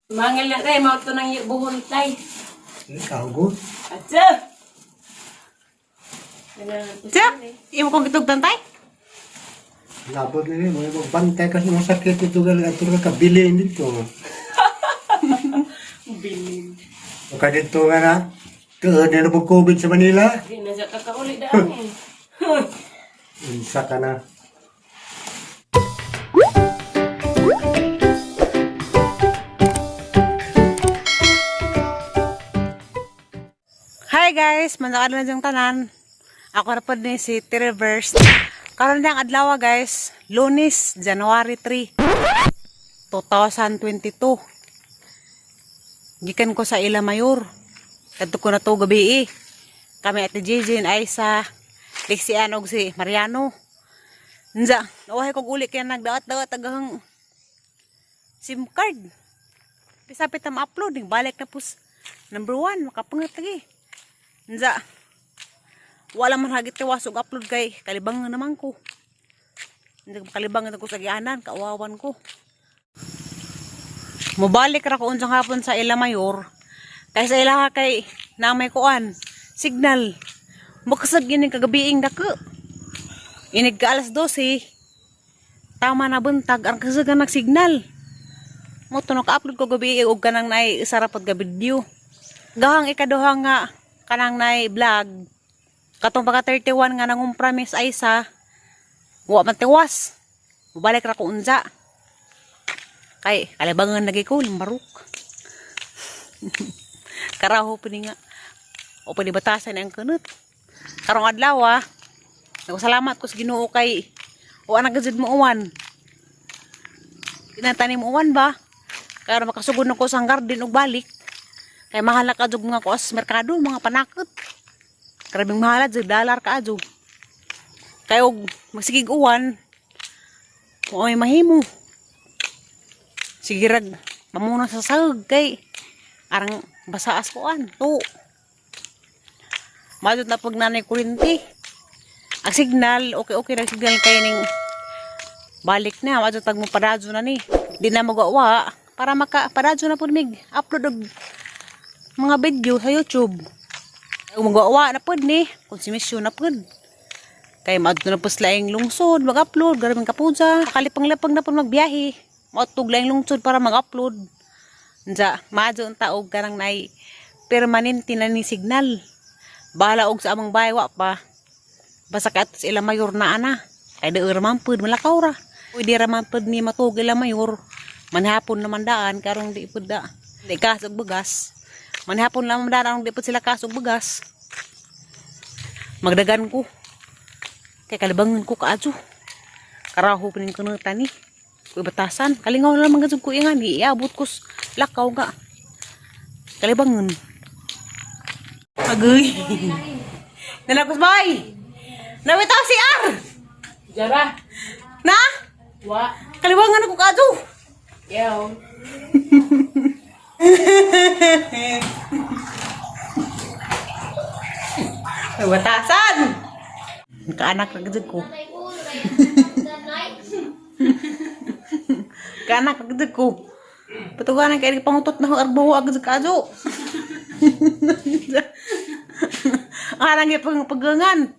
Mangil na tayo, mauto ng buhol tay. Ikaw go. Atsa! Siya, imo kong gitugtan tay? Labot na rin, mga magbantay kasi mga sakit ito galing ato ka kabilin dito. Bilin. Maka dito nga na, kaon na na COVID sa Manila. Di na siya kakauli daan eh. Unsa ka na. Hi guys, manakad na diyang tanan. Ako na po ni si Tiriverse. Karon na ang adlaw guys, Lunes, January 3, 2022. Gikan ko sa Ila Mayor. Kadto ko na to gabi eh. Kami at JJ and Aisa, Lixian og si Mariano. Nza, nawahay kog uli kaya nagdaot-daot agahang SIM card. Pisapit na ma-upload, balik na pus number 1, makapangat lagi. Nza, wala man hagit tiwas og upload kay kalibangan naman ko. Hindi ko makalibangan ko sa gianan, kauwawan ko. Mobalik ra ko unsang hapon sa Ila Mayor. Kay sa ila kay na may kuan, signal. Makasag gining kagabiing dako. Inig ka alas 12. Tama na buntag ang kasagan nagsignal. Mo to naka-upload ko gabi og kanang naay isa ra pod ka video. Gahang ikaduha nga kanang naay vlog. Katong pagka 31 nga nangumpra Miss Aisa. Wa man tiwas. Mubalik ra ko unsa. Kay kalibangan lagi ko limbaruk. Karaho pa ni nga. O pa ni batasan ang kunot. Karong adlaw ah. Nagpasalamat ko sa Ginoo kay wa na gajud mo uwan. Tinatanim uwan ba? Kaya makasugod na ko sa garden og balik. Kay mahal na ka jud mga kuas merkado, mga panakot. Grabing mahal jud dollar ka jud. Kay og magsigig uwan, wa may mahimo. Sige rag mamuna sa sahog kay arang basaas kuan to. Majud na pag nanay kurinti. Ang signal, okay okay na signal kay ning balik na adto tag mo paradyo na ni di na magawa para maka paradyo na pud mig upload og mga video sa YouTube. Magawa na pud ni konsumisyon na pud kay maadto na pud sila ang lungsod mag-upload garabing kapuja kalipang-lapang na pud magbiyahe maadto laing lungsod para mag-upload. Unsa maadto ang taog kanang nay permanente na ni signal. Bahala og sa among bahay wa pa basta ka ato sa ila mayor na ana kay di ra man pud malakaw ra. Uy, di ra man pud ni matuog ila mayor, manhapon naman daan karong di pud da di kasog bugas, manhapon lang man daan karong di pud sila kasog bugas. Magdagan ko kay kalibangan ko kaadyo karaho pa ning kunutan ni kuy batasan kalingaw na lang gajud ko ingan iabot ko lakaw nga kalibangan. Agoy. Nalakos bay. Nawitaw si R. Jara! Na? Wa! Kaliwangan ako kaadyo. Yaw! May batasan. Kaanak na gajud ko. Kaanak na gajud ko. Patuganan kay pangutot na arbaho agad kaadyo. Arang pang pagangan.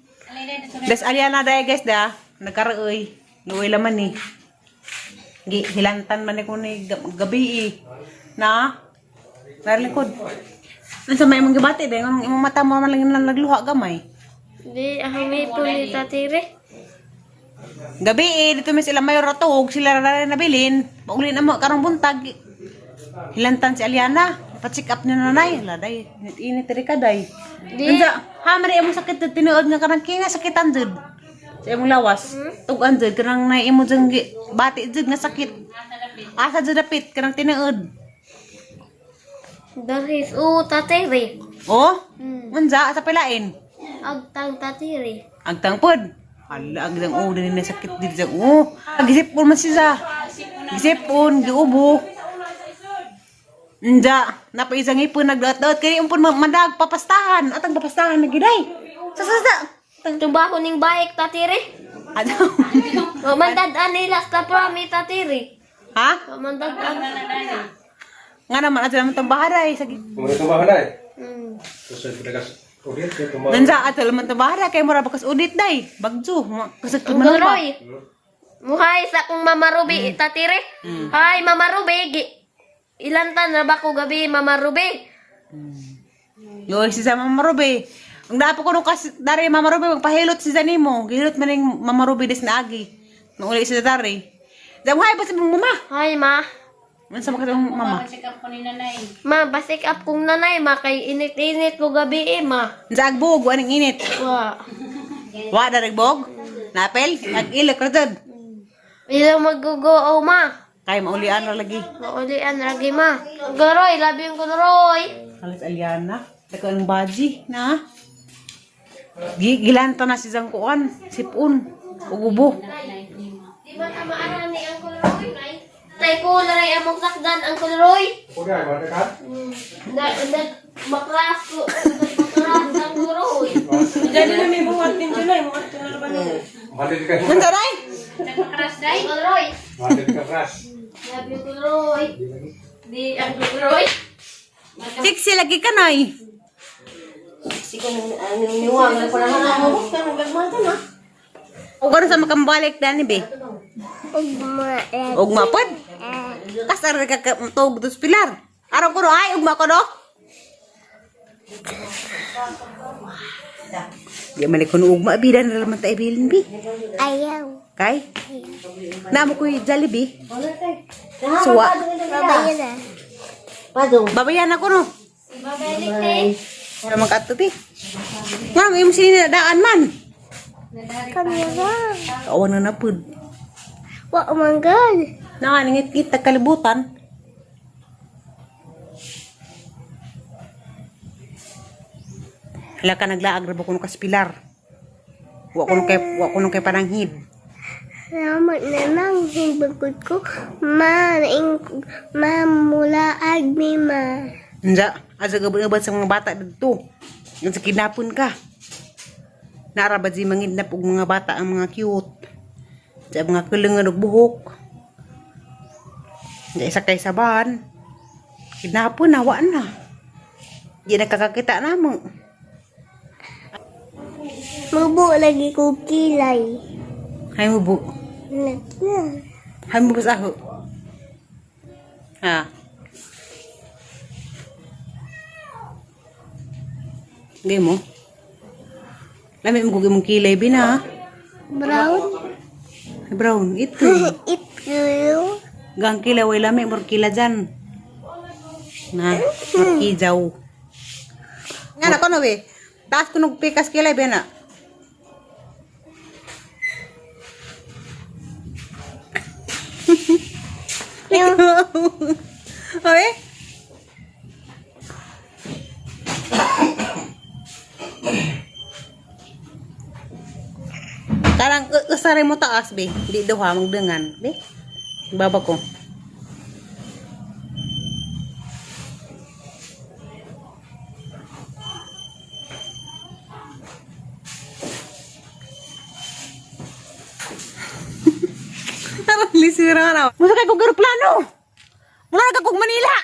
Des aliana dai guys da nagkarooy. Luoy laman ni. Gi hilantan man ni ko ni gabi eh. Na? Narlikod. Ano sa may imong gibati dai nganong imong mata mo man lang nang nagluha gamay. Di, ako may puli tatire. Gabi eh, dito may sila mayor atog, sila ra rin nabilin. Pauli na mo karong buntag. Hilantan si Aliana. Pa-check up ni nanay. Hala day, init init ri ka day. Di. Unsa, ha man imong sakit jud tinuod nga kanang kinga sakitan jud. Sa imong lawas. Tugan jud kanang nay imo jud bati jud nga sakit. Asa jud dapit kanang tinuod. Dahis, oo, tatire. Oh? Hmm. Unsa sa pilain? Agtang tatire. Agtang pod. Hala, agdang oh, dili na sakit dito sa oh. Gisipon man siya. Gisipon, giubo. Nda, napaisang ipon nagdaot-daot kay umpon mandag papastahan. Atang papastahan na giday. Sa sa sa. Tumba ko ning bayik tatire. Ano? Mamandad nila sa prami tatire. Ha? Mamandad an. Nga naman ato naman tong baharay sa Kung itong bahanay. Hmm. Tapos ay ulit itong mga. Nansa ato naman tong baharay kay mura bakas udit day. Bagjo, kasag Uncle man pa. Roy. Muhay sa akong Mama Ruby, tatire. Hi, Mama Ruby. Ilan tan na ba ko gabi, Mama Ruby? Yoy si sa Mama Ruby. Ang dapo ko nung kas dari Mama Ruby magpahilot si Zanimo. Gihilot man ning Mama Ruby des na agi. Nung uli si dari. Damuhay ba sa mong mama? Hi, ma. Man sa mga mama. Check up ko ni nanay. Ma, basik up kong nanay, ma. Kay init-init ko gabi, eh, ma. Sa agbog, waning init. Wa. Wa na nagbog. Napel, ag ilok ra jud. Ilaw mag-go, ma. Kay maulian ra lagi. Maulian lagi, ma. Uncle Roy, love you, Uncle Roy. Halos Aliana. Dako ang baji na. Gilanta na si Zangkuan, sipon, ug ubo. Di ba tama ni Uncle Roy? Tay ko laray among sakdan, Uncle Roy. Kuya, mga ka? Na, na, maklas ko, maklas Uncle Roy. Diyan na may buhat din dyan ay. Muhat na naman. Mahalin ka. Unsa day? Nagpakras day. Uncle Roy. Mahalin ka, Ras. Love you, Uncle Roy. Di, Uncle Roy. Sexy lagi ka nay. Ug ano sa makambalik dani be? Ugma. Ugma pod. Kasar ka ka tug dos pilar. Araw ko no ay ugma ko no. Di man ko no ugma bi dan man ta ibilin bi. Ayaw. Kay? Namo ko yung Jollibee. Suwa. Babaya na. Babayan ako no. Babalik eh. Wala man kato bi. Nga mo imong sinadaan man. Kami ba? Kawan na napud. Wa manggal. Nakangit-ngit ta kalibutan. Hala ka naglaag ra ba kuno kas pilar. Wa kuno kay pananghid. Salamat na lang, hibagod ko. Ma, naing, ma, mula agni, ma. Unsa? Asa gabot sa mga bata didto. Unsa kidnapon ka. Nara ba di mangidnap og mga bata ang mga cute. Sa mga kulingan og buhok. Di isa kay saban. Kidnapon na wa na. Di nakakakita na mo. Mubo lagi ko kilay. Hay mo bu. Lagi na. Hay mo bus ako. Ha. Hindi mo. Lami mo kung imong kilay bina. Brown. Ay, brown ito. Ito. Gang kilay way lami mur kila dyan. Na, mur kijaw. Nga na kono be. Taas ko pikas kilay bina. Oy. Karang usaray mo taas be. Di daw ha magdangan be. Baba ko. Parang lisira na. Musa kay kog aeroplano. Mura ka kog Manila.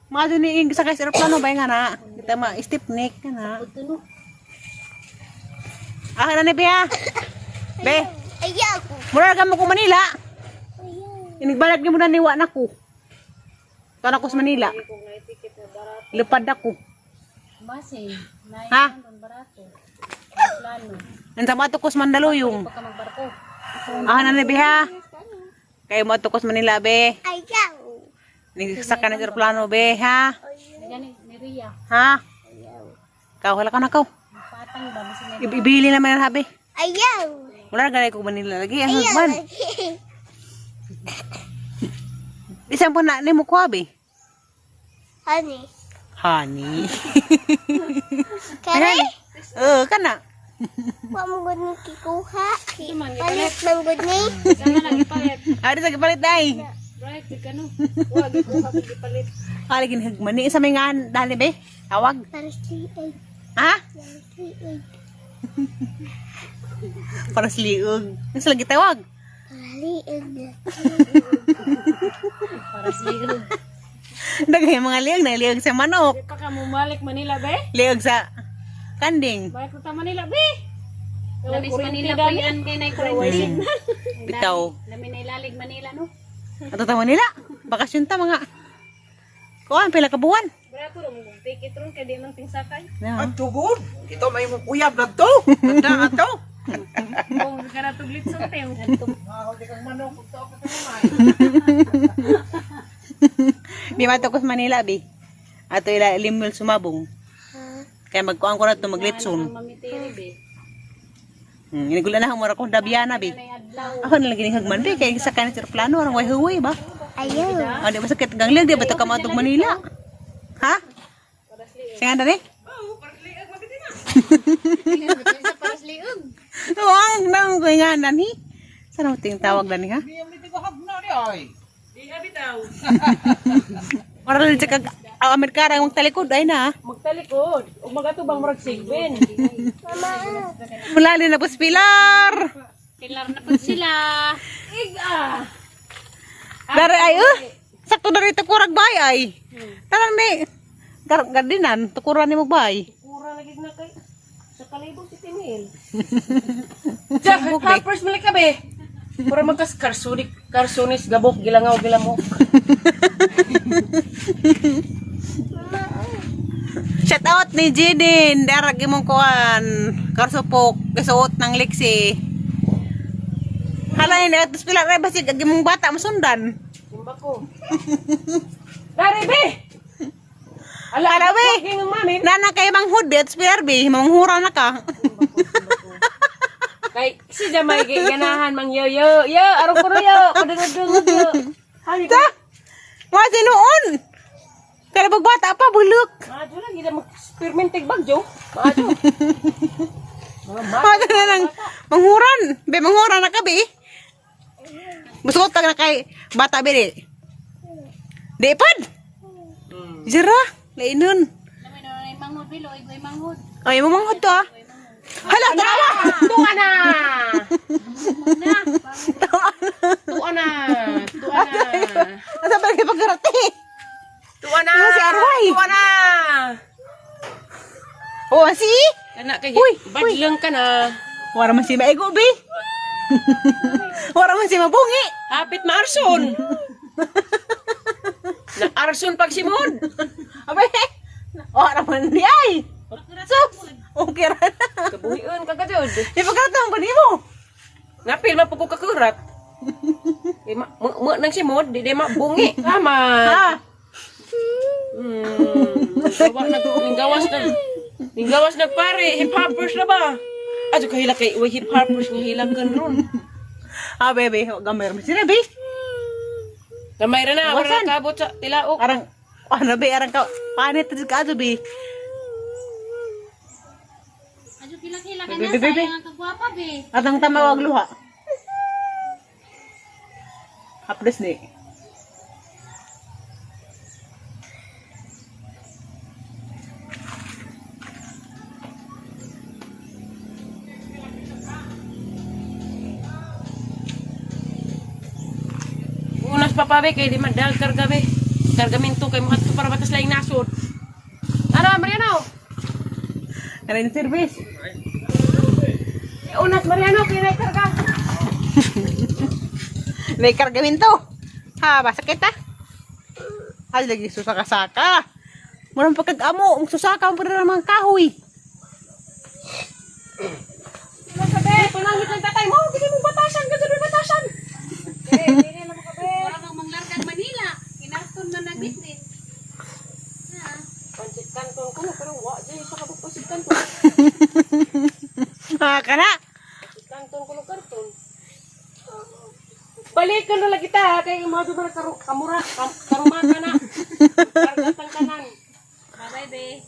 Maadto ni ing sakay sa aeroplano bay nga na. Kita ma step neck ka na. Ah, na ni be ha. Be, Ayaw. mura ka mo kog Manila. Inigbalag ni mo na niwa na ko. Kana ko sa Manila. Lupad ako. Base. Nay. Ha? Barato. Plano. Nansa mo ato ko sa Mandaluyong. Baka magbarko. Ah, na ni be ha. Kayo mo ato ko sa Manila be. Ayaw. Nagsaka na sa aeroplano be ha. Yan ni Ria. Ha? Ikaw, wala ka na kaw. Patang ba bisin Ibili naman ang habi. Ayaw. Wala na ganay ko Manila lagi. Ang man. Isang po na ni mo ko habi. Honey. Honey. Kare? Oo, kana. Wa mo gud ni kikuha. Palit man gud ni. Ari sa gipalit day. Right, di ka no. Wa gi ko ka gipalit. Ali ginhagman ni sa may ngan dali be. Tawag. Para liig. Ha? Para liig. Para sa liog. Sa lagi tawag. Para liig. Para sa liog. Daghay mga liag na liag sa manok, Di pa ka mumalik Manila be. liag sa kanding. Balik ta Manila be. Lamis Manila pa yan kay nay kuryente. Bitaw. Lami na ilalig Manila no. Ato ta Manila. Bakasyon ta mga. Kuan pila ka buwan. Brato ra mo ticket ron kay di man tingsakay. Na. Tugod. Ito may mong uyab na to. Tanda nga to. Kung karatuglit sa tew. Di mato ko sa Manila bi. Ato ila limul sumabong. Kaya magkuan ko na to maglitson. Mamitiri be. Inigula na mura ko dabyana bi. Nay adlaw. Ako na lang ginihagman bi kay sa kanin sa plano arang way huway ba. Ayaw. Ah, di ba sakit ganglig di ba ta ka maadtog Manila? Ha? Sige na ni? Paras liog. Oo, ang nang ko nga nani. Sana mo ting tawag nani ha? Para lang sa kag ang Amerikara ang magtalikod ay na. Magtalikod. Ug magatubang murag sigbin. Mulali na po si Pilar. Pilar na pud sila. Iga. Dari ay sakto dari tukurag bay ay. Tarang ni gardinan tukuran ni mo bay. Pura lagi na kay sa kalibog si Timil. Jack, hoppers mali ka be. Pura magkas karsunik, karsunis gabok gilangaw gilamok. Shout out ni Jidin, darag imong kuan, karsupok, gasuot ng liksi. Hala ni atos pila ra basig ag imong bata masundan. Simba ko. Dari be. Ala, Ala, be. Gingon mami. Nana kay manghud di atos pilar be, manghura na ka. Kay si Jamay kay ganahan mang yo yo yo arong kuno yo kadungod yo. Hani Ta. Wa sinuon. Kaya pag bata pa bulok. Maadyo lang gid mag-experimentig bagyo. Maadyo. Wa na lang manghuran. Be manghura na ka be. Musuot ka na kay bata be di. Di pad. Zira, lainon. Ay, mo manghud to ah. Hala, tanawa. Tuwa na. Tuwa na. Tuwa na. Asa ba kay pagkarate? Tuwa na. Ano si Arway? Tuwa na. Oh, si. Kana kay Uy, badlang ka na. Wara man si maigo be. Wara man si mabungi. Hapit maarson. Na arson pag simod. Abe. Oh, raman di ay. Sus. Okay ra na. Kabuhion ka gajud. Ipagkarate ang panimo. Napil man pud ko kakurat. Di ma mo nang simod, di di mabungi. Tama. Ha? Gawa nag gawas nag gawas nagpare, hip hoppers na ba? Adyo kahila kay uy hip hoppers nga hilakan ron. Ah, bebe, gamay ra sila be. Gamay ra na, wala Gawasan. kabot sa tilaok. Arang ano be, arang ka panit ka ato be. Adyo kila-kila ka na, Bebe, bebe. sayang ang kagwapa be. Atang tamawag luha. Hapdos ni. Unas pa pa be kay di man dag karga be. Kargaminto kay muadto para batas laing nasod. Ano Mariano? Ano yung service? Unas Mariano kay nay karga. May kargamin to. Ha, masakit ah. Ay, lagi susaka-saka. Murang pagkag-amo, ang susaka ang pala ng mga kahoy. Sabi, panangit ng tatay mo, gini mong batasan, gani mong batasan. Wala kang manglargang Manila. Kinarton na nagbitbit. Pansit kanton ko pero wa jay sa kabuk pansit kanton. Ah, kana. Pansit kanton ko karton. Balikan na lang kita ha, kay mga man karu kamura kam, karumata na. Kargatang kanan. Bye-bye, be.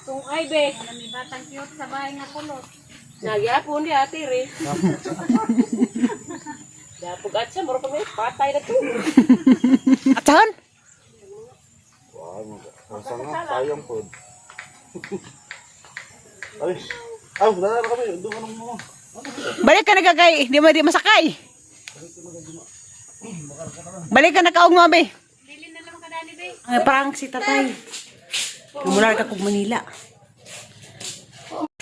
Tungay be. Wala may batang cute sa bahay nga kulot. Nagyapon di ate re. Dapog at sa mura pa may patay na to. At saan? Asa nga, sayang po. Ay, ay, wala na kami. Doon ka nang mga. Balik ka na kagay, di mo di masakay. Balik ka na kaong mo, be. Dili na lang na ni be. Ay, parang si tatay. Mula ka kog Manila.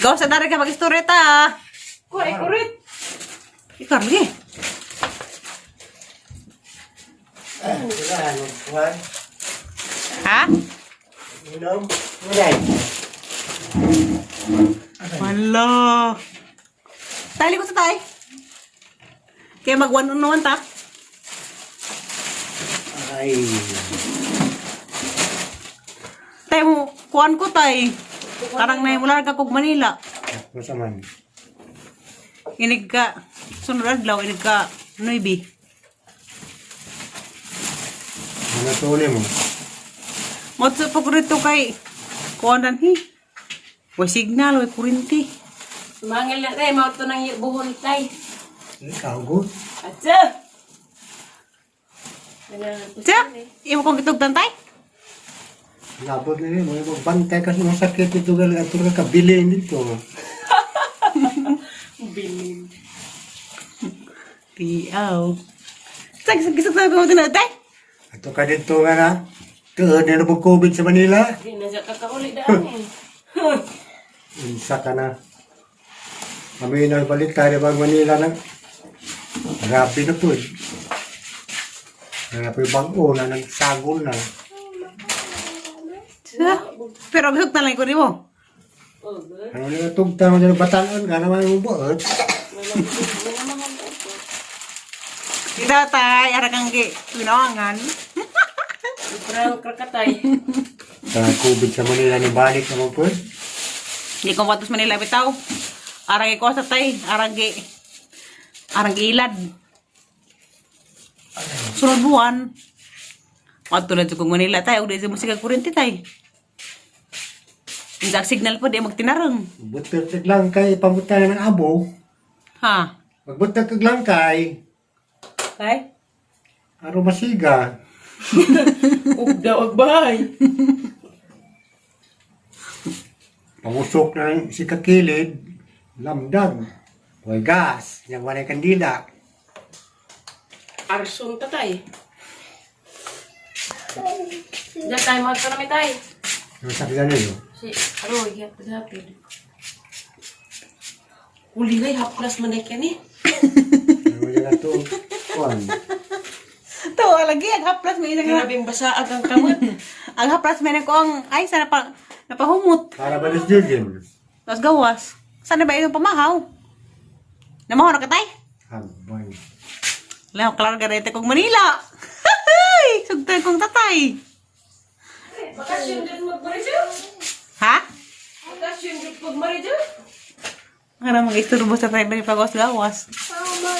Ikaw sa dari ka mag-istorya ta. Ko ay kurit. Ikaw lagi. Wala, ano, kuwan? Ha? Inom? Wala. Wala. Tali ko sa tay. Kaya mag one on one ta. Ay. Tay mo, kuan ko tay. Karang na mula ka kog Manila. Masa man. Inig ka sunod adlaw inig ka Nuibi. Ano tuli mo? Mo sa pagkurito kay kuan hi. Way signal, way kurinti. Sumangil na tay, mao to nang buhol tay. Ikaw, go. Atsa. Siya, imo kong gitugtan tay. Labot na rin, mga magbantay kasi mga sakit dito galing ato ka kabilin dito. Bilin. Tiaw. Sag sag sag sag ko tinatay. Ato ka dito nga na. Tuod na na COVID sa Manila. Di na siya kakauli daan eh. Unsa ka na. Kami na balik tayo bang Manila na. Grabe na po. Grabe bago na nagsagol na. Siya. Pero gitugtan lang ko nimo. Oh, good. Ano na tugta mo dyan batalan ka naman mo buot. Kita tay, ara kang gi pinawangan. Parang krakatay. Sa COVID sa Manila ni balik naman po. Hindi ko patos Manila bitaw. Arang ko sa tay, arang gi arang gi ilad. Sunod buwan. Padto na kong Manila tay, og di sa musika kuryente tay. Ang signal po di magtinarang. Butot kag langkay pamutan ng abo. Ha? Magbutot kag langkay. Tay? Aro masiga. Ug daw ag bahay. Pangusok na ng si kakilid. Lamdag. Way gas. Yang walay kandila. Arson tatay. Diyan tayo magkarami tay. Yung sakit na niyo. Si Aroy, hapid hapid. Huli ngay haplas man ay kani. Ano yung ato? Kuan. To lagi ang haplas may isang Grabing basaag ang kamot. ang haplas may ko ang ay sana pa napahumot. Para ba nas Jürgen? Tapos gawas. Sana ba yung pamahaw? Namahaw na ka tay? Habay. Wala, klaro garete kong Manila. Hey! Sugtan kong tatay. Bakasyon din magmaridyo. Ha? Bakasyon din magmaridyo. Para mag-isturbo sa private pagos gawas. Mama.